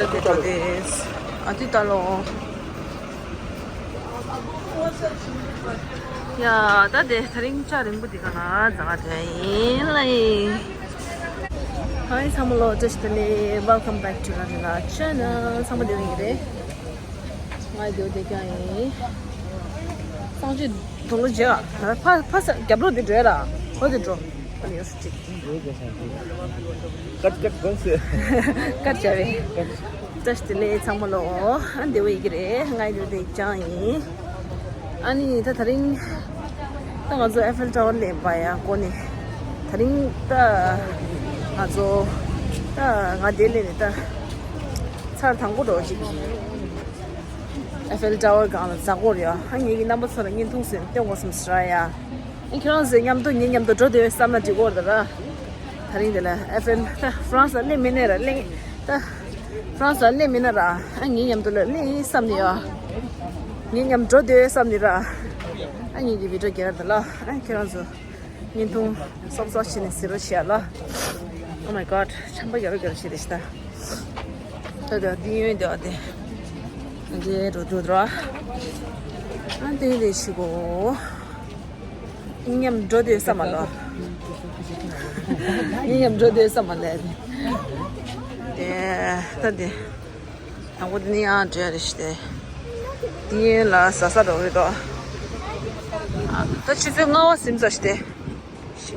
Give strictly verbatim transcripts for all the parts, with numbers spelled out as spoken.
ཨ་ཏི་ད་ལོ། ཡ། ད་དེ་ད་རིང་ལྕགས་རིང་པོ་འདི་ག་ན་འཛེག་ག་འགྲོ་ཡིན་ལེ། Hi ཚང་མ་ལོ། བཀྲ་ཤིས་བདེ་ལེགས། Welcome back to Ranila channel. ཚང་མ་བདེ་པོ་ཡིན་རེད། ང་བདེ་པོ་བསྡད་ཀྱང་ཡིན། སང་ཅི་དུང་ལོ་བརྗེ་ཨ། ཕ་ཕ་ས་རྒྱབ་ལོག་འདི་འགྲོ་ཡ་ར། འོ་དེ་འགྲོ། ཨ་ནི་ཡོད་སུ་ཅིག་ཀཊ་ཀཊ་གོང་སེ། ཀཊ་བྱ་བའི། བཀྲ་ཤིས་བདེ་ལེགས་ཚང་མ་ལོ། ཨ་བདེ་པོ་ཡིན་གྱི་རེད། ང་བདེ་པོ་བསྡད་ཀྱང་ཡིན། ཨ་ནི་ད་ད་རིང་ད་ང་ཚོ་ཨེ་ཧྥེལ་ཊ་ཝར་སླེབས་པ་ཡ་གོ་ནས། ད་རིང་ད་ང་ཚོ་ད་ང་འདིར་སླེབས་ནས་ད་ཚར་དང་པོ་འགྲོ་ཅིག་ཨེ་ཧྥེལ་ཊ་ཝར་སྒང་ལ་འཛེག་གི་ཡོད་རེད་ཡ། ཨ་ངེད་ཀྱི་རྣམ་པ་ཚོ་ལ་བརྙན་ཐུང་ཟེར་སྟོན་དགོས་བསམ་ཟེར་ཡ། ཨ་ཁྱེད་རང་ཚོའི་མཉམ་དུ་ངའི་མཉམ་དུ་འགྲོ་འདོད་བསམ་ན་འགྲིག་གི་རེད་ད་ར། ད་རིང་འདི་ལ་ཨེ་ཧྥེལ་ད་ཧྥ་རན་སི་ལ་སླེབས་མེད་ནའི་ར་སླེབས་ད། ཧྥ་རན་སི་ལ་སླེབས་མེད་ན་ར། ཨ་ངའི་མཉམ་དུ་ལ་སླེབས་བསམ་ནས་ཡོད། ངའི་མཉམ་འགྲོ་འདོད་བསམ་ནས་ར། ཨ་ངེད་ཀྱི་བི་ཌི་ཡོ་རྒྱག་གི་རེད་ད་ལ། ཨ་ཁྱེད་རང་ཚོ་བརྙན་ཐུང་སོབ་སོབ་བྱས་ནས་གཟིགས་རོགས་བྱེད་ཡ་ལ། Oh my god ཆམ་པ་རྒྱག་རོགས་རྒྱག་རོགས་བྱེད་དེ་ཤི་ད། ད་ད་འདི་ཡོད་འདི་བ་དེ། འདི་རུ་འགྲོ་འགྲོ། ཨ་འདི་རེད་ཤི་གོ། མཉམ་འགྲོ་འདོད་བསམ་མ་ལོ། མཉམ་འགྲོ་འདོད་བསམ་མ་ལེ། དེ་ད་དེ། དང་པོ་དེ་ནི་ཡང་འདྲེ་རེ་ཞིག་སྟེ། དེ་ཡན་ལ་ཟ་ས་འགྲོ་གི་འདུག་ད་ཆུ་ཚོད་ལྔ་པ་ཟིན་ཚར་ཞིག་སྟེ།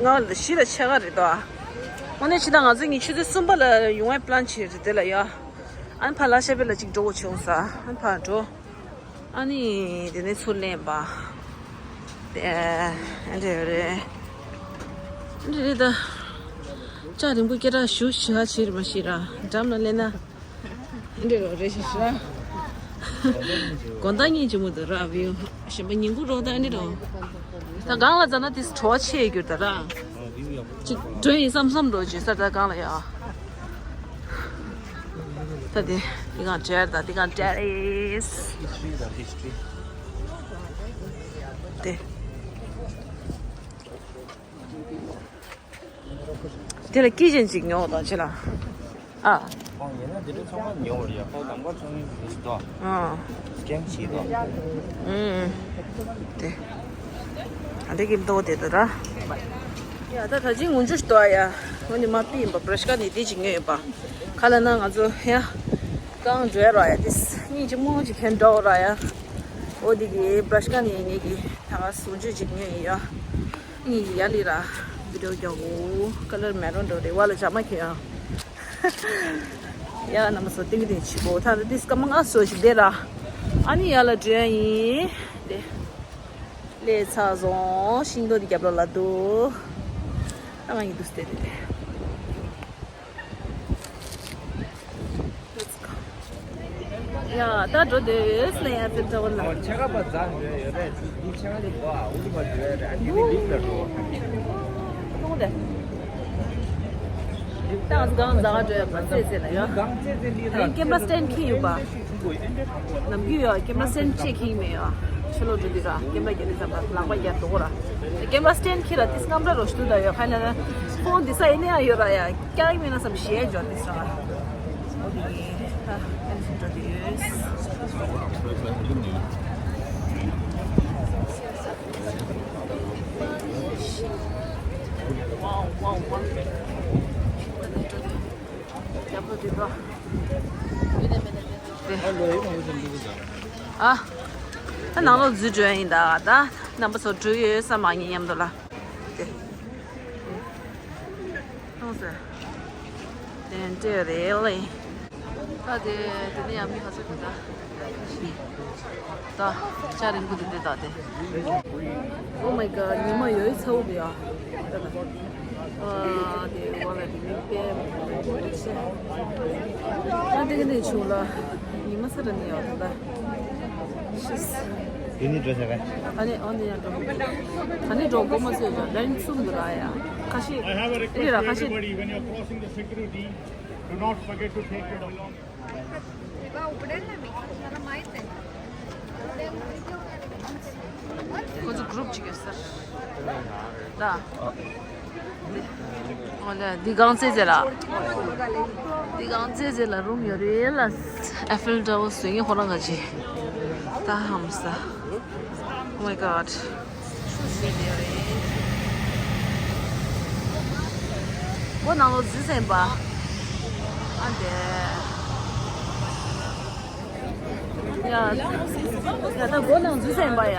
ལྔ་པ་བཞི་ལ་ཆ་ག་རེད་དོ། དངོས་གནས་བྱས་ན་ང་ཚོ་ཉིན་ཆུ་ཚོད་གསུམ་པ་ལ་ཡོང་བའི་པི་ལན་བྱས་རེད་དེ་ལ་ཡ། ཨ་ནི་ཕ་ལ་ཤ་བེ་ལ་ཅིག་འགྲོ་དགོས་བྱུང་ས། ཨ་ནི་ཕ་འགྲོ། ཨ་ནི་དེ་ནས་ཚུར་ལེན་པ། དེ་ཨ་འདྲ་རེད། ཨ་འདྲ་རེད་ད། ལྕགས་རིང་པོ་སྐད་གྲགས་ཞུ་ཞུ་ཧ་ཆེ་རེད་མ་ཤེས་ར་འགྲམ་ལ་སླེབས་ན། འདི་རོ་རེ་ཞིག་ཤི་ར། དགོང་དག་གཉིད་ཅི་མོ་དུ་ར་བིའུ། ཞིམ་པ་ཉིན་གུང་རོགས་དང་འདི་རོ། ད་གང་ལ་ཛ་ན་དེ་བྲོ་བ་ཆེ་གྱུར་ད་ར། ཅིག་བྲོས་ཡིན་བསམ་བསམ་འགྲོ་བྱེད་ས་ད་གང་ལ་ཡ། ད་དེ་དེ་གང་བྲལ་ད་དེ་གང་བྲལ་ཨེས། དེ། དེ་ལ་ཀི་ཅན་ཅིག་ཉོ་དང་ཆེ་ལ། ཨ། ཨང་ཡིན་ན་འདི་འདྲ་ཚང་མ་ཉོ་བར་ཡ། ཁོ་གམ་ཁ་ཚོང་ཡིན་ཟེར་ཞིག་དོ། ཨ། སྐྱེམས་ཤིག་དོ། ཨུམ། དེ། ཨ་འདི་གི་མདོག་དེ་དོ་ར། ཡ་ད་ད་ཅི་ངུ་འཇུ་ཞིག་དོ་ཡ། ངོ་ནི་མ་པི་ཡིན་པ་བྷ་ར་ཤི་ཀ་ནི་དེ་ཅིག་ཉོ་ཡོད་པ། ཁ་ལ་ན་ང་ཚོ་ཡ། གང་འགྲོ་ཡ་ར་ཡ་དེ། སྙིང་རྗེ་མོ་ཅིག་ཁྱེར་འགྲོ་ར་ཡ། འོ་དེ་གི་བྷ་ར་ཤི་ཀ་ནི་ངེད་ཀྱི་ད་ག་ཟུང་ཆུ་ཅིག་ཉོ་ཡིན་ཡ། ཨི་ཡ་ལི་ར། བི་ཌི་ཡོ་རྒྱག་གོ། ཀ་ལར་མེ་རོན་འགྲོ་རེད་བ་ལ་ཇ་མ་ཁྱོད་ཡ། ཡ་རྣམ་པ་ཚོ་ཏིང་ཏིང་ཆི་གོ། ད་ལྟ་ཏིས་ཀ་མ་ང་སོ་ཞིག་བསྡད་ར། ཨ་ནི་ཡ་ལ་འགྲོ་ཡ་ཡིན། དེ། ལས་ཚ་སོང་། ཤིང་སྡོང་དེ་རྒྱབ་ལོགས་ལ་འདུག་ད་ང་ཡིན་འདུག་སྟེ་རེད། ཡ་ད་འགྲོ་འདོད་ཡོད་ལ་ཡ་ཙེ་འདྲ་བ་ལ། ཨོ་ཆེ་ཁ་པ་ཛ་འགྲོ་ཡོད་རེད། འདི་ཆེ་ཁ་ལི་བ་འུ་ལི་བ་འགྲོ་ཡོད་རེད། ཨ་འདི་ནི་ལིབ་ལ་འགྲོ། ཐོང་དེ། ད་ང་ཚོ་གང་ཛ་ག་འགྲོ་ཡོད་པ་ཙེ་ཙེ་ལ་ཡ། གང་ཙེ་ཙེ་ལི་ལ། ཀེམ་ར་སི་ཊེན་ཁྱེར་ཡོད་པ། ནམ་རྒྱུན་ཡོད་ཀེམ་ར་སི་ཊེན་ཅེ་ཁྱེར་མེད་ཡོད། ཕྱི་ལོགས་འགྲོ་དུས་ར་ཀེམ་ར་རྒྱག་དུས་ཙམ་པ་ལག་པ་རྒྱག་འགྲོ་གོ་ར། ཀེམ་ར་སི་ཊེན་ཁྱེར་ར་ཏིས་སྐམ་ར་རོ་ཞུ་དུ་ད་ཡོད་ཁ་ན་ན་ཕོན་འདི་ས་ཡིན་ན་ཡང་ཡོད་ར་ཡ། ཀྱང་མིན་ན་བསམ་ཞེས་འཇོག་དེ་སོང་། འོ་དེ་ཡིན། ད་ཨེམ་སི་འགྲོ་དེ་ཡོད། ཝའོ་ཝའོ་ཝའོ། རྒྱབ་ལོ་དེ་དོ། ཨ། ད་ནང་ལོགས་འཛུལ་འགྲོ་ཡ་ཡིན་ད། ད་རྣམ་པ་ཚོ་འགྲོ་ཡོད་ས་མ་ཉན་མཉམ་དུ་ལ། དེ། ལྷུང་ཟེར། དེ་འདྲས་རེད་ལེ། ད་དེ་དེ་ནས་ཡང་མི་ག་ཚོད་འདུག་ད། ད་ལྕགས་རིང་པོ་དེ་འདྲས་ད་དེ། Oh my god ཉི་མ་ཡོད་ཚ་བོ་འདུག་ཡ། ད་ད། ཨ་དེ་བ་ལ་དེ་མི་པེ་མོ་ཆེ། ད་དེ་ག་ནས་བྱུང་ལ། ཉི་མ་ས་ར་ནས་ཡོད་ད། ཤིས། དེ་ནི་འགྲོ་བྱ་བས། ད་ནི་ཨོ་ནི་ཡང་འགྲོ། ད་ནི་འགྲོ་དགོས་མ་ཚོད་ཀྱང་ལན་གསུམ་འདུག་ར་ཡ། ཁ་ཤས། ཨེ་ར་ཁ་ཤས། Everybody, when you're crossing the security, do not forget to take your belongings. ཁོ་ཚོ་གུ་རུབ་ཅིག་ཡོད་ས་རེད། ད། འོ་ལེ། འདི་གང་ཚེ་ཚེ་ལ། འདི་གང་ཚེ་ཚེ་ལ་རུམ་ཡོད་རེད་ལ། ཨེ་ཧྥེལ་ཊ་ཝར་བཟོས་ངེས་ཁོ་རང་ག་ཅི། ད་ཧམ་ས། Oh my god. སྒོ་ནང་ལོགས་འཛུལ་ཟིན་པ། ཨ་འདས། ཡ། ཡ་ད་སྒོ་ནང་འཛུལ་ཟིན་པ་ཡ།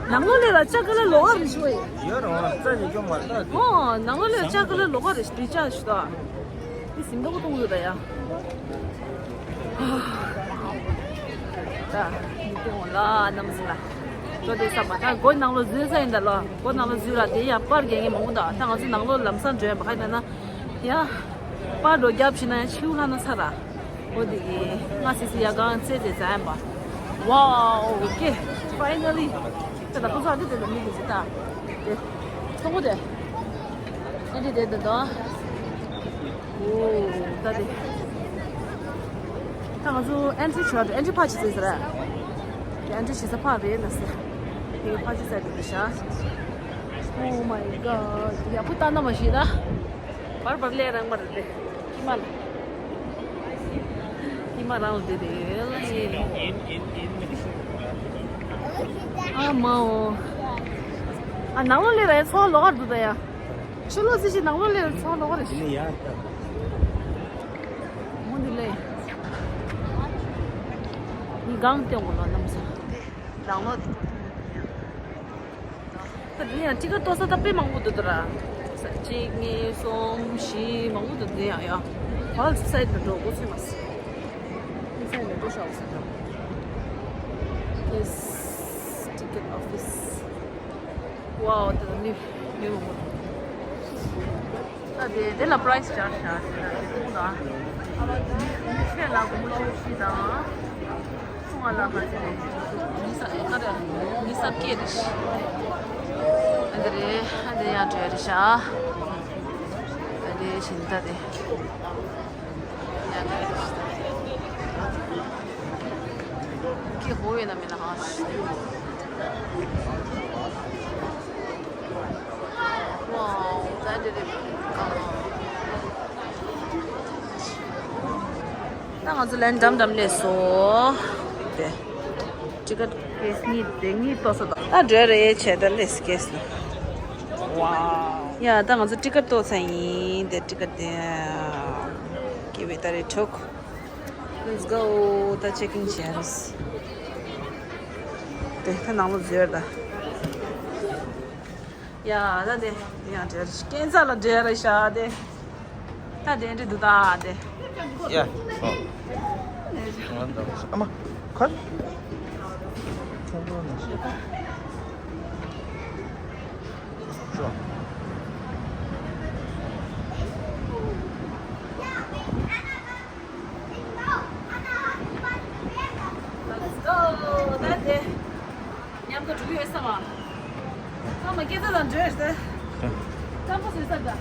ནང་ལོགས་ལས་ལ་ལྕགས་ཀ་ལ་ལོག་ག་རེ་ཞུ་ཡ། ཡོད་རང་རྩ་ཉིད་སྐྱོ་མ་ལྟ། ཨོ་ནང་ལོགས་ལས་ལྕགས་ཀ་ལ་ལོག་ག་རེ་ཞུ་ལྕགས་ཞུ་ད། འདི་ཟིན་ཏོག་གཏོང་ཡོད་ད་ཡ། ད་མི་སྟོང་ལ་གནམ་ས་ལ། འགྲོ་དེ་ས་མ་ད་སྒོ་ནང་ལོགས་འཛུལ་ས་ཡིན་ད་ལོ། སྒོ་ནང་ལོགས་འཛུལ་ལ་དེ་ཡ་པར་རྒྱག་མཁན་མང་པོ་འདུག་ད་ང་ཚོ་ནང་ལོགས་ལམ་སང་འགྲོ་ཡ་བ་ཁ་ཡིན་ན། ཡ། པར་འགྲོ་རྒྱབ་ཕྱིན་ན་ཡ་ཕྱིའུ་ལྷ་ན་ས་ར། འོ་དེ་གི་ང་སི་སི་ཡ་གང་ཚེ་ཚེ་ཛ་ཡན་པ། Wow, okay, finally. ད་ད་ཁོ་ཚོ་ཨ་དེ་དེ་ལ་མི་གི་ཟི་ད། དེ། ཐོང་གོ་དེ། ཨ་དེ་དེ་དེ་དོ། ཨོ། ད་དེ། ད་ང་ཚོ་ཨེན་ཊི་རི་བྱོས་ཨེན་ཊི་རི་ཕར་ཕྱི་ཟེར་ཟེར། དེ་ཨེན་ཊི་རི་བྱེད་ས་ཕར་རེད་ན་ཟེར། དེ་ཕར་ཕྱི་ཟེར་དེ་དེ་ཤ། Oh my god. ཡག་པོ་ལྟ་ན་མ་ཤེས་ད། བར་བར་ལས་རང་མ་རེད་དེ། ཧི་མ་ལ། ཧི་མ་རང་ལ་དེ་རེད་ལ་ཡེ། ཨ་མའོ། ཨ་ནང་ལོགས་ལས་ར་ཡ་ཚོ་ལོག་གར་འདུག་ད་ཡ། ཕྱི་ལོགས་ཙི་ཞིག་ནང་ལོགས་ལས་ཚོ་ལོག་རེ་ཞིག་ཡིན་ཡ། མོ་འདི་ལས། ནི་གང་སྟེང་གོ་ལོ་གནམ་ས། ནང་ལོགས་འདི་ད་འདི་ཡང་ཊི་ཀེ་ཊི་གཏོར་ས་ད་དཔེ་མང་པོ་འདུག་ད་ར། གཅིག་གཉིས་གསུམ་བཞི་མང་པོ་འདུག་འདི་ཡང་ཡ། བལ་སའིད་ལ་འགྲོ་དགོས་ཚོད་མ་སི། ཨིན་སའིད་ལ་འགྲོ་ཤག་ཟེར་འགྲོ། Yes, ticket office. Wow, ད་ལྟ་མི་མི་མང་པོ་འདུག་ད་དེ་དེ་ལ་པ་རའི་སི་ཅར་ཇི་བྱ་ཟེར་ན་དེ་ཁོང་དང་། མི་ཆེ་ལ་སྒོར་མོ་བཅུ་བཞི་དང་། ཆུང་བ་ལ་ག་ཚོད་རེད། ཉི་ཤུ་རྩ་བརྒྱད་རེད། ཨ་འདི་རེད། ཨ་འདི་ཡང་བྲོས་རེད་ཤག་ཨ་འདི་བཞིན་ད་དེ། ཀྱེ་ཧོ་ཡོད་ན་མེད་ན་ཧ། ཝའོ། ད་འདི་རེད། ད་ང་ཚོ་ལན་འགྲམ་འགྲམ་སླེབས་སོང་། དེ། ཊི་ཀེ་ཊི་ཀེ་སི་གཉིས་དེ་གཉིས་གཏོར་ས་དང་། ད་འགྲོ་རེད་བྱས་ད་སླེབས་ཀེ་སི་ལ། ཝའོ། ཡ་ད་ང་ཚོ་ཊི་ཀེ་ཊི་གཏོར་ཚར་ཡིན། དེ་ཊི་ཀེ་ཊི་དེ། ཀེ་བེ་ད་རེད་ཐོག Let's go. ད་ཅེག་ཨིན་བྱས་རེད། དེ་ད་ནང་ལོགས་འཛུལ་ཡོད་ད། ཡ་ད་དེ་དེ་ཡང་འདྲ་རེད། སྐས་འཛེག་ལ་འདྲ་རེད་ཤག་དེ། ད་དེ་འདྲ་འདུག་ད་དེ། ཡ། ཨ་མ། ཁ། ཁྱོད་འགྲོ་ནས། ཤོག Let's go. ད་དེ་མཉམ་དུ་འགྲོ་གི་ཡོད་ས་མ། ཚང་མ་སྐད་ཆ་དང་འགྲོས་ཟེར། ཀྲམ་པོ་བཟོས་ས་འདྲ།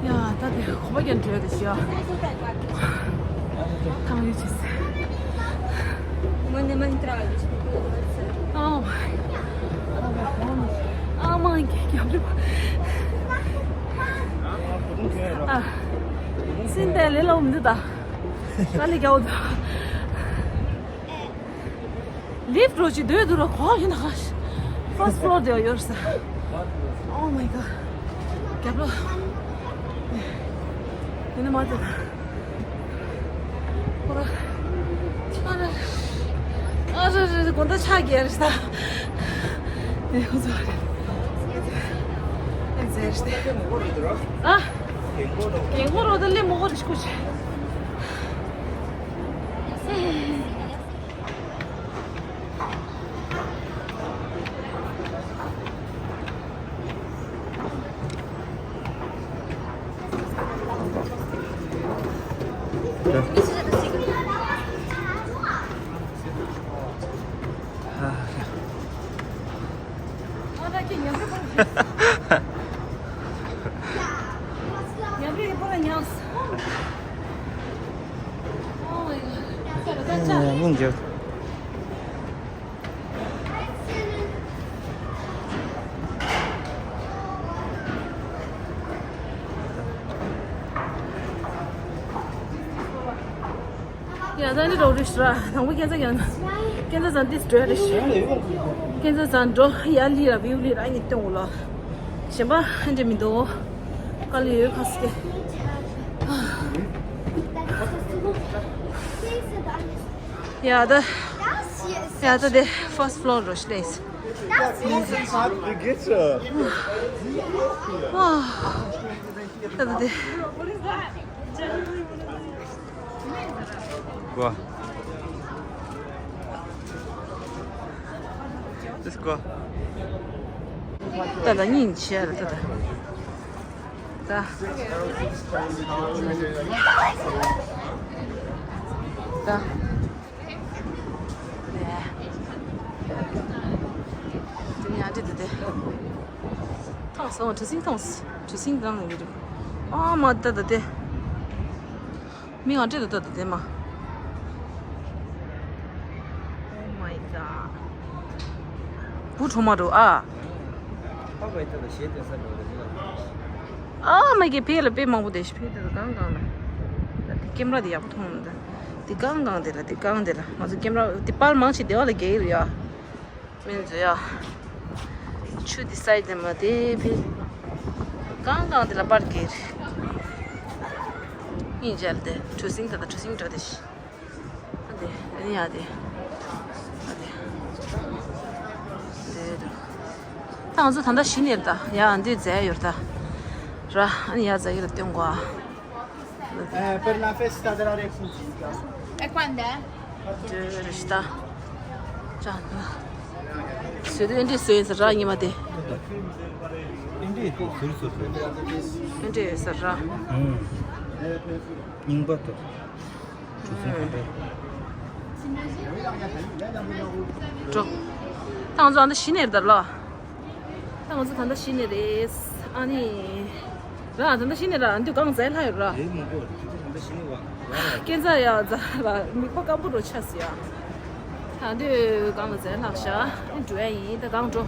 ཡ་ད་དེ་གོམ་པ་རྒྱག་འགྲོས་དེ་ཤི་ཡ། ཐང་ཡུལ་ཆེ་སེ། Oh my God. Oh my God. ཨ། སེམས་པའི་ལས་སླ་པོ་མི་འདུག་ད། དཀའ་ལས་རྒྱག་འོ་ད། ལིཕ་ཊི་རོ་ཅིག་སྡོད་འདུག་ར་གོ་ཡིན་ན་ཧ། ཕར་སི་ཊི་ཕི་ལོར་དེ་ཡོད་ས། Oh my God. རྒྱབ་ལོགས། ཡིན་ན་མ་ཐུབ། ཁོ་ར། ཨ་ར། ཨ་ར་ར་ར་དགོང་དག་ཆག་གི་རེད་ད། དེ་ཁོ་ཚོ་རེད། ཨེ་ཟེར་ཏེ། ཨ། རྒན་གོག་རོ་ད་ལེ་མོ་གོ་རེ་ཤི་ཁུ་ཆེ། ཉམས་རེ་ཡོད་པ་ལ་ཉམས། Oh my God. སྙིང་རྗེ། ཡ་ད་ནི་རོགས་རེད་ཤི་ར། དང་པོ་ཁྱེད་ཚ་ཡང་ཁྱེད་ཚ་ཚང་ཏིས་འགྲོ་རེད་ཤི། ཁྱེད་ཚ་ཚང་འགྲོ་ཡ་ལི་ར་བིའུ་ལི་ར་ཨ་ནི་སྟོན་འོ་ལ། གཞན་པ་འདྲེ་མི་འདུག་དཀའ་ལས་ཡོད་ཁ་སྐད། ཡ་ད། ཡ་ད་དེ་first floor རོ་ཤི་ལེས། Diese Fahrt begeht schon. ད་ད་དེ། Quoi? C'est quoi? ད་ད་སྙིང་རྗེ་རེད་ད་ད། ད། ད། དེ་ནི་ཨ་འདྲེ་དེ་དེ། ཐང་སོང་གྲུ་སིང་ཐང་། གྲུ་སིང་དང་ཡོད་རེད། ཨ་མ་ད་ད་དེ། མི་ང་སྤྲད་དུ་ལྟ་དུ་དེ་མ། Oh my god. བུ་ཁྲོ་མ་འགྲོ་ཨ། ཨ་མ་གི་ཕེ་ལ་དཔེ་མང་པོ་དེ་ཕེ་དེ་གང་གང་ལ། ད་དེ་ཀེམ་ར་དེ་ཡག་པོ་མཐོང་ནི་ད། དེ་གང་གང་དེ་ལ་དེ་གང་དེ་ལ་ང་ཚོ་ཀེམ་ར་དེ་པར་མང་ཆེ་དེ་བ་ལ་རྒྱག་གི་རེད་ཡ། སྨན་བཟོ་ཡ། ཆུ་འདི་སའི་དེ་མ་དེ་ཕི། གང་གང་དེ་ལ་པར་གྱིས། ཡིན་འཇལ་ཏེ་གྲུ་གཟིངས་ད་ལྟ་གྲུ་གཟིངས་འགྲོ་དེ་ཤི། ཨ་དེ་ཨ་ནི་ཡ་དེ། ཨ་དེ། དེ་རུ། ད་ང་ཚོ་ད་ལྟ་གཞི་ནས་ད་ཡ་འདི་མཛད་ཡོད་ད། ར་ཨ་ནི་ཡ་མཛད་ཡོད་ལ་སྟོན་གོ་ཨ། Eh, per la festa della Repubblica. E quando è? ཅི་རེད་ཤི་ད། ཅང་། བཟོས་དུས་ཨེ་འདྲས་བཟོས་ཡིན་ས་ར་ཉི་མ་དེ། ཨེ་འདྲས་བཟོས་བཟོས་བཟོས། ཨེ་འདྲས་ཡོད་ས་ར། ཨུམ། རྙིང་པ་དང་། གྲུ་གཟིངས་ག་འདྲ། འགྲོ། ད་ང་ཚོ་ཨ་ནི་གཞི་ནས་རེད་ད་ལོ། ད་ང་ཚོ་ད་ལྟ་གཞི་ནས་རེད། ཨ་ནི། ར་ད་ལྟ་གཞི་ནས་ར་འདི་གང་མཛད་ལྷ་ཡོད་ར། རེད་མོ་གོ་ད་ལྟ་གཞི་ནས་བ། ཀན་ཚ་ཡ་ཛ་ར་མིག་པ་སྐམ་པོ་འགྲོ་ཆགས་སི་ཡ། ད་འདི་གང་ལ་མཛད་ལྷག་ཤ་འགྲོ་ཡ་ཡིན་ད་གང་འགྲོ།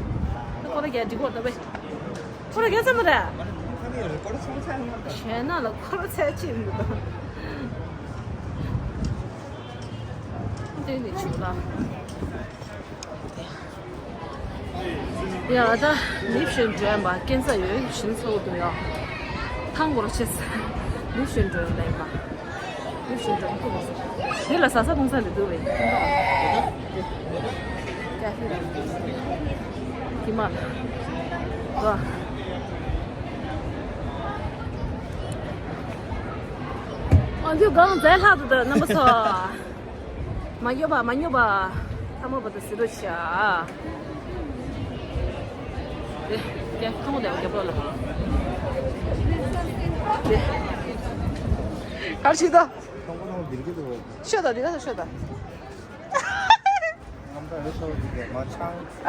ད་ཁོ་ར་རྒྱ་འགྲིག་གོ་ད་བས། ཁོ་ར་རྒྱ་ཚ་མ་ར། གཞན་ན་ལ་ཁོ་ར་ཚད་ཅི་མི་འདུག་འདི་ནི་ཆུ་ལ། ཡ་ད་ནིབ་ཤེན་འགྲོ་ཡ་མ་ཀན་ས་ཡོད་ཤིན་ཚོགས་འདུག་ཡ། ཐང་གོར་ཆེས། ནིབ་ཤེན་འགྲོ་ཡ་ལ་ཡ་མ། ནིབ་ཤེན་འགྲོ་ཡ་ཐུག་མ་སོང་། འདི་ལ་ཟ་ས་གཏོང་ས་འདི་འདུག་བས། ཀ་ཧྥེ་ར། ཀི་མ་ལ། ཝ། ཨ་འདི་གང་མཛད་ལྷག་ཏུ་ད་རྣམ་པ་ཚོ། མ་ཉོ་བ་མ་ཉོ་བ། ཐ་མ་བ་དང་ཟི་རོ་ཆ། དེ་ཀྱང་ཐོང་དེ་རྒྱབ་ལོགས་ལ། དེ། གར་ཞིག་ད། ཤོད་ད་འདི་ག་ཤོད་ད། ཨ།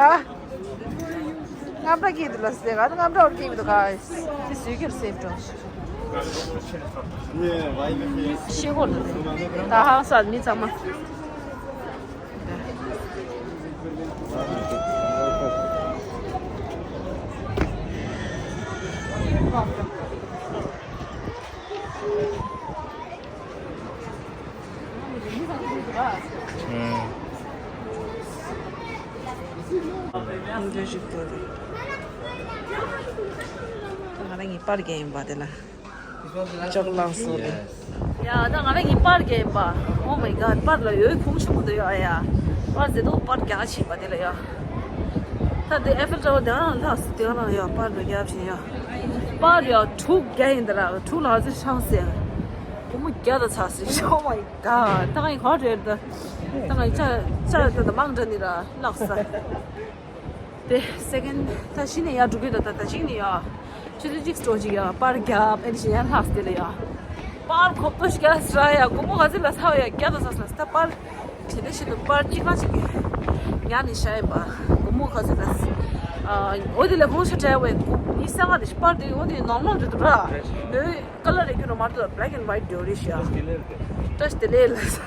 རྔམ་སྐྲག་སྐྱེས་འདུག་ལ་ཟེར་ག་རྔམ་སྐྲག་འོར་སྐྱེས་མི་འདུག་ག་དེ་སུས་ཁྱེར་སེམས་སྐྲག་ཤེས་གོ་འདུག་ད་ཧང་སང་མི་ཚང་མ། ང་རང་གི་པར་རྒྱག་ཡིན་པ་དེ་ལ། ཅོག་ལང་སོ་རེད། ཡ་ད་ང་རང་གི་པར་རྒྱག་ཡིན་པ། Oh my god པར་ལ་ཡོད་ཁུངས་ཆེན་པོ་འདུག་ཡ་ཡ། པར་ཟེར་དུས་པར་རྒྱག་ཕྱིན་པ་དེ་ལ་ཡ། ད་དེ་ཨེ་ཧྥེལ་ཊ་ཝར་དེ་ཨ་ལྷག་སོ་དེ་ཨ་ལ་ཡ་པར་ལ་རྒྱག་ཕྱིན་ཡ། པར་ཡ་དྲུག་རྒྱག་ཡིན་ད་ལ་དྲུག་ལ་ཧ་ཟེར་ཤང་ཟེར། སྒོར་མོ་བརྒྱ་དང་ཚ་ཟེར། Oh my god ད་ང་ག་རེད་ད། ད་ང་ཅ་ཅ་ད་ད་མང་དྲགས་ནི་ར་ལགས་ས། དེ་སེ་ཀེན་ད་གཞི་ནས་ཡར་འགྲོ་གི་ད་ད་ད་གཞི་ནས་ཡར་ཆུ་ཚོད་གཅིག་འགྲོ་གཅིག་ཡར་པར་རྒྱབ་ཨེ་འདི་བཞིན་ཡར་ལྷགས་དེ་ལ་ཡར་པར་ཁོབ་ཏོ་ཞིག་རྒྱག་ཟེར་ཡ། སྒོར་མོ་ག་ཚོད་ལ་ཚ་བ་ཡ་བརྒྱ་དང་ཚ་ཚ་ད་པར་དེ་འདྲ་ཞིག་ཏུ་པར་གཅིག་ལ་ཞིག་ཉར་ནས་བཞག་ཡིན་པ། སྒོར་མོ་ག་ཚོད་ལ་ཨ་འོ་དེ་ལས་ཁོང་ཆ་བྲལ་བའི་སྒོར་མོ་ཉི་ཤུ་རྩ་ལྔ་དེ་ཞིག་པར་དེ་འོ་དེ་ནོར་ནོར་རེད་འདུག་ར། ཀ་ལར་རེ་རྒྱུ་རུ་མ་གཏོགས་black and white འདྲ་རེད་ཤག་བཀྲ་ཤིས་བདེ་ལེགས་ལ།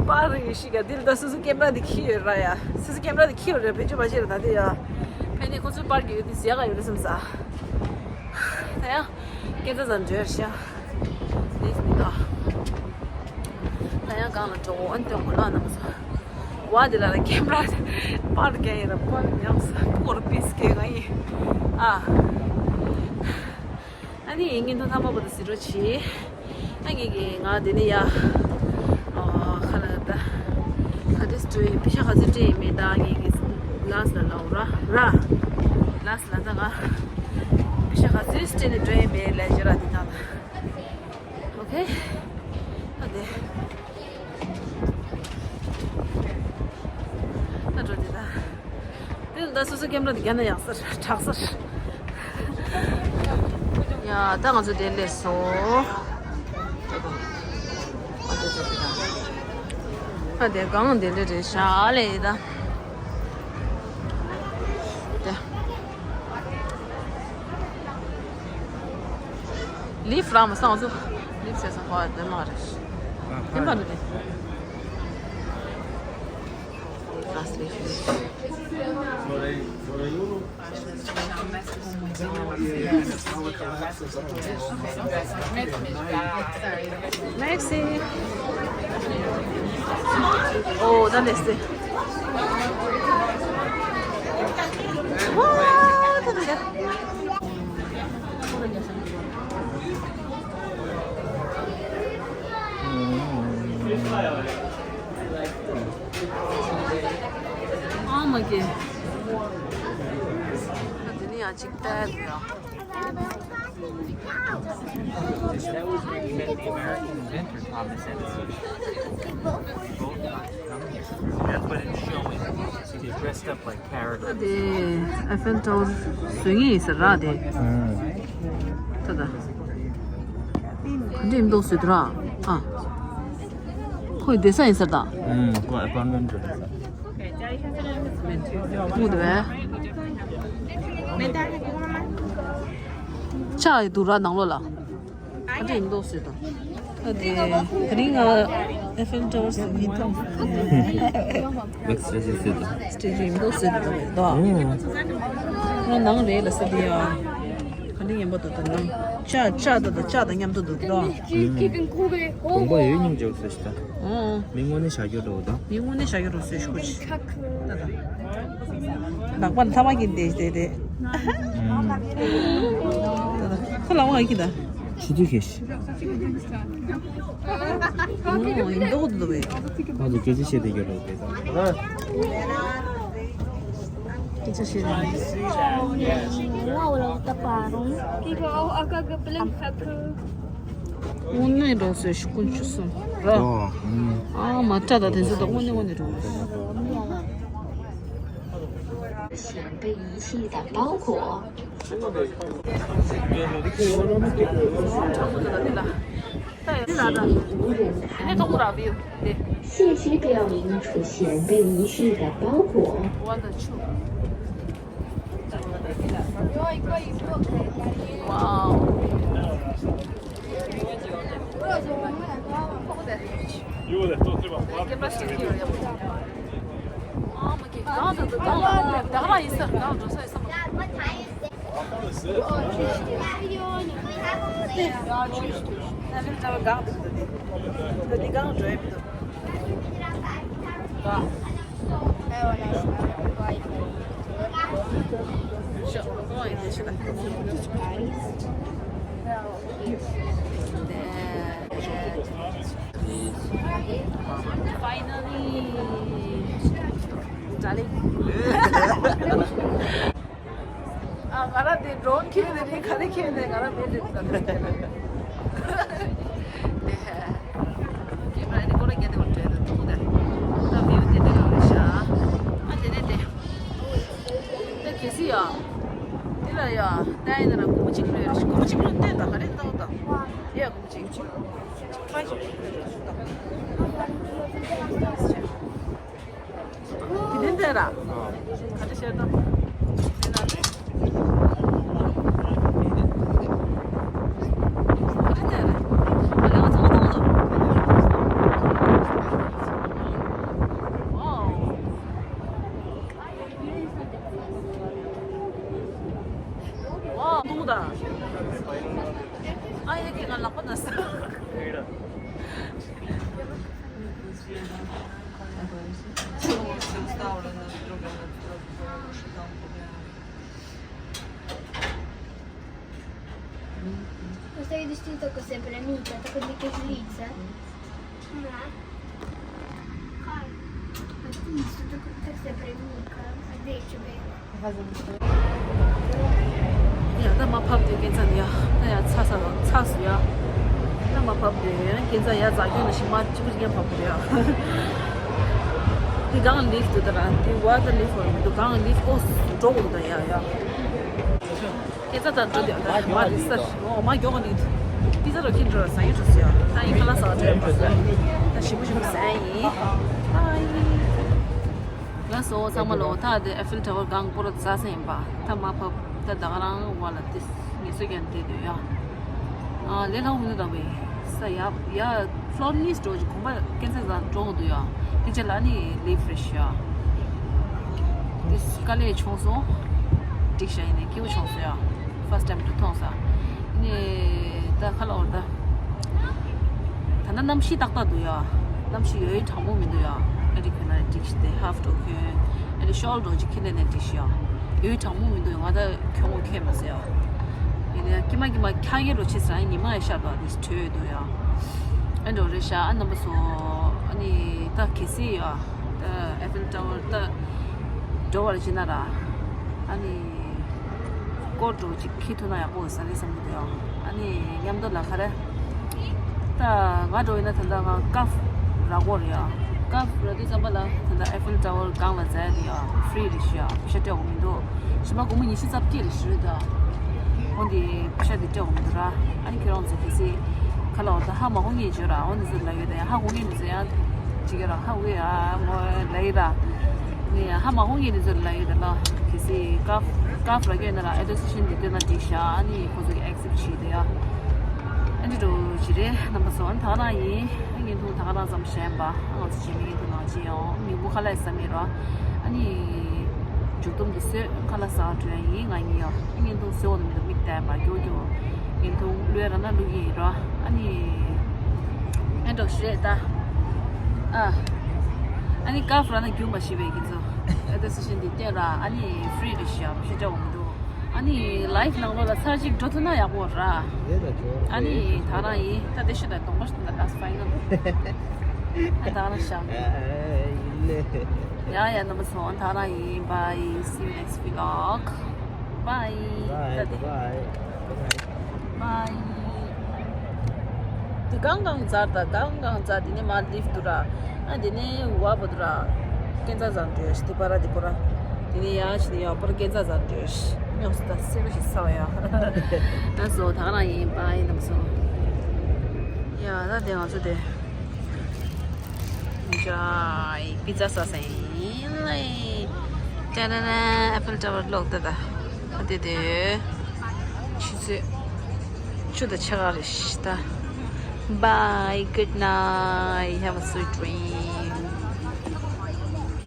པར་ཡོད་ཤི་ག་འདིར་ད་སོ་སོ་ཀེམ་ར་འདི་ཁྱེར་ཡོད་ར་ཡ། སོ་སོ་ཀེམ་ར་འདི་ཁྱེར་ཡོད་ར། བེད་སྤྱོད་མ་བྱེད་ར། ད་དེ་ཡ་ཕན་ནི་ཁོ་ཚོའི་པར་གྱི་ཡོད་དེ་ཟེ་ག་ཡོད་རེད་བསམ་ས། ད་ཡང་སྐད་ཆ་ཙམ་བརྗོད་ཤག་འདི་མི་འདུག་ད་ཡང་གང་ལ་འགྲོ་འོན་ཏེ་ངོ་ལ་ནང་ས། བ་དེ་ལ་ལ་ཀེམ་ར་པར་རྒྱག་ཡིན་ར། པར་ཉམས་ས་པོར་པིས་ཀེ་ག་ཡིན། ཨ། ཨ་ནི་ངས་ཐོག་ཐ་མ་བོ་དང་ཟི་རོ་ཆི། ཨ་ངས་ཀྱི་ང་དེ་ནི་ཡ། ཨོ་ཁ་ལ་ད། ག་དེ་སྤྲོད་ཡིན་པི་ཤ་ག་ཚོད་སྤྲད་ཡིན་མེད་ད་ངས་ཀྱི་ལ་སི་ལ་ལའོ་ར་ར། ལ་སི་ལ་ད་ང་། པི་ཤ་ག་ཚོད་སྤྲད་ནས་སྤྲོད་ཡིན་མེད་ལས་བརྗོད་ར་དེ་དང་། ཨོ་ཁེ། ཨ་དེ། ད་འགྲོ་དེ་ད། དེ་ད་སོ་སོ་ཀེམ་ར་དེ་རྒྱ་ན་ཡག་སར་དྲག་སར། ཡ་ད་ང་ཚོ་དེ་སླེབས་སོང་། ཨ་དེ་གང་དེ་ལེ་རེད་ཤག་ལེ་ད། དེ། ལིབ་ར་མ་སང་ཚོ། ལིབ་ཟེར་སང་ཁོ་དེ་མ་རེད། དེ་མ་རེད། Merci. Oh, dale este. Wow, dale. ཨ་མ་གི། ད་དེ་ནི་ཡང་ཅིག་ལྟ་ཡ་ཡོད། That was where you met the American inventor, Thomas Edison. Both got to come here. That's what it's showing. See, they dressed up like characters. ད་དེ་ཨེ་ཕེལ་ཊ་ཝར་བཟོ་མཁན་ཡིན་ཟེར་ར་དེ། ད་ད། ག་འདྲ་ཡིན་མདོག་བཟོས་འདུག་ར། ཨ། ཁོའི་སྡོད་ས་ཡིན་ཟེར་ད། ཁོ་ཨེ་པར་ཊ་མེན་ཊ་རེད་ཟེར། ཨུ་དེ་བས། ལྕགས་ཡི་འདུག་ར་ནང་ལོགས་ལ། ག་འདྲ་ཡིན་མདོག་བཟོས་དང་། ཨ་དེ་དེ་རིང་ང་ཨེ་ཕེལ་ཊ་ཝར་ཟེར་གྱི་འདུག་ལེགས་བྱས་བྱས་བཟོས་དང་། སྟེ་ཅི་ཡིན་མདོག་བཟོས་འདུག་ད། ཨོ། ང་ནང་རེད་ལ་ཟེར་དེ་ཡ། ག་འདྲ་ཡིན་པ་འདུག་ད་ནང་། ལྕགས་ལྕགས་ད་ད་ལྕགས་དང་མཉམ་དུ་འདུག་ད། དགོངས་པ་ཡོད་སྙིང་རྗེ་བཟོས་ཤིག་ད། ཨོ། མི་དངོས་གནས་བཞག་རྒྱུ་འགྲོ་ད། མི་དངོས་གནས་བཞག་རྒྱུ་རུ་བཟོས་ཤོག་ཅིག་ད་ད། ལག་པ་ལ་ཐ་མ་གིན་དེ་དེ་དེ། ད་ད། ཁོ་ལག་པ་གིན་ད། ཆུ་ཚོད་ཁེ་ཤི། ཨོ་ཡིན་མདོག་འདུག་བས། ང་ཚོ་སྐད་ཆ་བཤད་དེ་ཡོད་རེད་དེ་ད། སྐད་ཆ་བཤད་དེ། དངོས་གནས་འགྲོ་སོང་ཤི་ཀུན་ཆུ་སོང་ར། ཨ་མ་ཏྲ་ད་དེ་ཚོ་ད་དངོས་གནས་དངོས་གནས་འགྲོ། 被遗弃的包裹。 谢谢表明出现被遗弃的包裹。 Wow. Finally, darling. ཨ། ང་རང་དེ་ཌོ་རོན་ཁྱེར་ནས་རེད། ག་རེ་ཁྱེར་ནས་ང་རང་མེད་རེད་ད། དེ་ཀེམ་ར་ནི་ཀོ་ར་རྒྱ་དེ་བར་བྲལ་དུ་འདུག་ད། ད་བིའུ་དེ་འདྲ་རང་རེད་ཤག་ཨ་དེ་ནས་དེ། ད་གལ་སྲིད་ཡ། དེ་ལ་ཡ། ད་ཡིན་ན་ར་སྒོར་མོ་གཅིག་ལོས་རེད། སྒོར་མོ་གཅིག་ལོས་བསྟན་ད་ག་རེ་ལྟ་བ་ད། ཡ་སྒོར་མོ་གཅིག་གཅིག་ཁ་ཅིག་ལོས་རེད་ད། དེ་ནས་དེ་ར། ག་རེ་བཤད་དང་། དེ་ན་རེད། ག་རེ་དེ་རེད། ང་ལས་ང་ཚང་མ་དང་ལ། ཏུང་དང་། ཨ་ཡེ་ཁྱེད་ང་ལག་པ་ན་ས། Questo hai vestito con sempre amica, con le coslice? Ma tu mi sto sempre mica, invece, vero? ཡ་ད་མ་ཕབ་དུས་སྐྱེན་ཚ་ནི་ཡ་ད་ཡ་ཚ་ས་ཚ་སུ་ཡ། ད་མ་ཕབ་དུས་ཡ་སྐྱེན་ཚ་ཡ་རྫ་སྐྱོན་ལ་ཞིག་མ་གཅིག་པུ་ཅིག་ཡ་ཕབ་དུས་ཡ། དེ་གང་ལིབ་དུ་ད་ར་དེ་བ་ད་ལིབ་ཧོར་མི་འདུག་གང་ལིབ་ཨོ་འགྲོ་དགོས་འདུག་ད་ཡ་ཡ། སྐྱེ་ཚ་དང་འགྲོ་དེ་ད་མ་དེ་སར་འོ་མ་མགྱོགས་ནི་པི་ཛ་རོ་ཁྱིན་འགྲོ་ཟ་ཡི་འགྲོ་སི་ཡ་ད་ཡིན་ཁ་ལག་ཟ་བ་འགྲོ་ཡི་འགྲོ་སི་ཡ་ད་ཞིམ་པོ་ཞིམ་པོ་ཟ་ཡི་ཨ་ཡི། ལགས་སོ་ཚང་མ་ལོ། ད་དེ་ཨེ་ཕིལ་ཊ་ཝར་གང་པོ་ར་ཟ་ས་ཡིན་པ་ད་མ་ཕབ་ད་ད་ག་རང་བ་ལ་དེ་ངལ་གསོ་རྒྱག་བསྡད་འདུག་ཡ། ཨ་ལས་ལྷག་མི་འདུག་ད་བས་ས་ཡ་ཡ། ཕློར་ནིས་འགྲོ་ཅིག་གོམ་པ་སྐྱེན་ཚ་ཟ་འགྲོ་གི་འདུག་ཡ། དེ་རྗེས་ལ་ཨ་ནི་ལིབ་ཧྥི་རེ་ཤི་ཡ། དེ་དཀའ་ལས་བྱུང་སོང་། འགྲིག་ཤག་ཡིན་ནའི་སྐྱིད་པོ་བྱུང་སོང་ཡ། ཕར་སི་ཊའིམ་དུ་མཐོང་ས། ནི་ད་ཁ་ལོ་ད། ད་ལྟ་གནམ་གཤིས་ཏག་ཏག་འདུག་ཡ། གནམ་གཤིས་ཡོད་གྲང་མོ་མི་འདུག་ཡ། ཨ་རི་ཁྱོད་ན་འགྲིག་ཤི་དེ་ཧབ་ཏོ་ཁྱོད། ཨ་རི་ཤོལ་འགྲོ་ཅིག་ཁྱི་ལས་ནས་འགྲིག་ཤི་ཡ། ཡོད་གྲང་མོ་མི་འདུག་ཡ། ང་ད་ཁྱོད་ངོ་ཁྱེད་མ་ཟེར་ཡ། ཡིན་ཡ་ཀྱི་མ་ཀྱི་མ་ཁྱ་གེ་རོ་ཆེ་ས་ཡ་ཉི་མ་ཡ་ཤར་བ་དེ་ཁྲོད་འདུག་ཡ། ཨ་འགྲོ་རེད་ཤག་ཨ་རྣམ་པ་ཚོ། ཨ་ནི་ད་གལ་སྲིད་ཡ། ད་ཨེ་ཕིལ་ཊ་ཝར་ད་འགྲོ་བར་བྱེད་ན་ར། ཨ་ནི་སྐོར་འགྲོ་ཅིག་ཁྱི་ཐུག་ན་ཡག་པོ་ཟ་རེད་བསམ་གྱི་འདུག་ཡ། ཨ་ནི་མཉམ་དུ་ལ་ཁ་རེ། ད་ང་འགྲོ་ཡིན་ན་ད་ལྟ་ང་ཀབ་རག་གོ་རེད་ཡ། ཀབ་རག་དུས་ཙམ་པ་ལ་ད་ལྟ་ཨེ་ཕིལ་ཊ་ཝར་སྒང་ལ་འཛེག་རེད་ཡ། ཧྥི་རི་རེད་ཤག་ཡ། པེ་ཤ་སྤྲད་དགོས་མི་འདུག་ཞི་མ་སྒོར་མོ་ཉི་ཤུ་རྩ་བརྒྱད་རེད་ཤི་རེད་ད། འོན་ཏེ་པེ་ཤ་དེ་སྤྲད་དགོས་མི་འདུག་ར། ཨ་ནི་ཁྱེད་རང་ཚོ་གལ་སྲིད་ཁ་ལ་འོ་ད་ཧ་མ་གོ་ངེས་བརྗོད་ར། འོ་ནི་ཚོ་ལ་ཡོད་ད་ཡ་ཧ་གོ་ངེས་མི་ཚོ་ཡ། ཅི་ག་ར་ཧ་གོ་ཡ་ངོ་ལ་ཡི་ར། ནི་ཧ་མ་གོ་ངེས་མི་ཚོ་ལ་ཡོད་ད་ལ། གལ་སྲིད་ཀབ་ཀབ་རག་གི་ཡོད་ན་ར་ཨེ་ཌི་རེ་ཇི་ནེ་ཤན་དེ་སྟོན་ན་འགྲིག་ཤག་ཨ་ནི་ཁོ་ཚོ་གི་ཨེག་སེབ་བྱེད་དེ་ཡ། ཨ་འདྲ་འགྲོ་ཅི་རེད་རྣམ་པ་ཚོ། ཨ་ནི་ད་ག་རང་ཡིན། ཨ་བརྙན་ཐུང་ད་ག་རང་ཙམ་བཞེངས་པ། ཨ་ང་ཚོ་རྗེས་མའི་བརྙན་ཐུང་ནང་མཇལ་ཡོང་། མིག་བུ་ཁ་ལག་ཟ་མེད་ར། ཨ་ནི་མཇུག་སྡོམ་དེ་བཟོས་ཁ་ལག་ཟ་འགྲོ་ཡ་ཡིན། ང་ཡིན་ཡ། ཨ་བརྙན་ཐུང་བཟོས་འོ་ན་མི་འདུག་མིག་བལྟས་པ་རྒྱུ་རྒྱུ། བརྙན་ཐུང་བླུགས་ར་ན་བླུགས་ཡིན་ར། ཨ་ནི་ཨེ་འགྲོ་ཞུ་རེད་ད། ཨ་ཨ་ནི་ཀབ་ར་ན་རྒྱུ་མ་ཤེས་པའི་ཁྱེད་ཚོ་ཨེ་ཌི་རེ་ཇི་ནེ་ཤན་དེ་སྟོན་ར། ཨ་ནི་ཧྥི་རི་རེད་ཤག་ཡ། ཞེ་དྲག་འོང་མི་འདུག་ཨ་ནི་ལའིབ་ནང་ལོགས་ལ་ཚར་གཅིག་འགྲོ་ཐུབ་ན་ཡག་པོ་ར། ཨ་ནི་ད་རང་ཡིན་ད་དེ་ཤི་ད་གདོང་པ་ཤི་ད་ལ་སི་ཕའི་ནལ། ཨ་ད་རང་ཤག་ཡ་ཡ་རྣམ་པ་ཚོ་ད་རང་ཡིན། Bye, see you next vlog. Bye. Bye, bye. Bye. དེ་གང་གང་འཛར་ད་གང་གང་འཛར། དེ་ནས་མར་ལིབ་འདུག་ར། ཨ་དེ་ནས་ཝ་བ་འདུག་ར། སྐྱེན་ཚ་ཟ་འདོད་ཤི་དེ་པ་ར་དེ་པོ་ར། དེ་ནས་ཡ་ཤི་ནས་ཡ་པོ་ར་སྐྱེན་ཚ་ཟ་འདོད་ཤི། ཉོག་སི་ད་སེ་ར་ཤི་ས་བ་ཡ། ད་སོ་ད་ག་རང་ཡིན། Bye རྣམ་པ་ཚོ། ཡ་ད་དེ་ང་ཚོ་དེ། Enjoy. པི་ཛ་ཟ་ས་ཡིན་ལེ། ཏན་ཏན་ཏན། ཨེ་ཕིལ་ཊ་ཝར་ལོག་ཏེ་ད། ཨ་དེ་དེ། ཆུ་ཚོད་བཅུ་དང་ཕྱེད་ཀ་རེད་ཤག་ད། Bye, good night, have a sweet dream.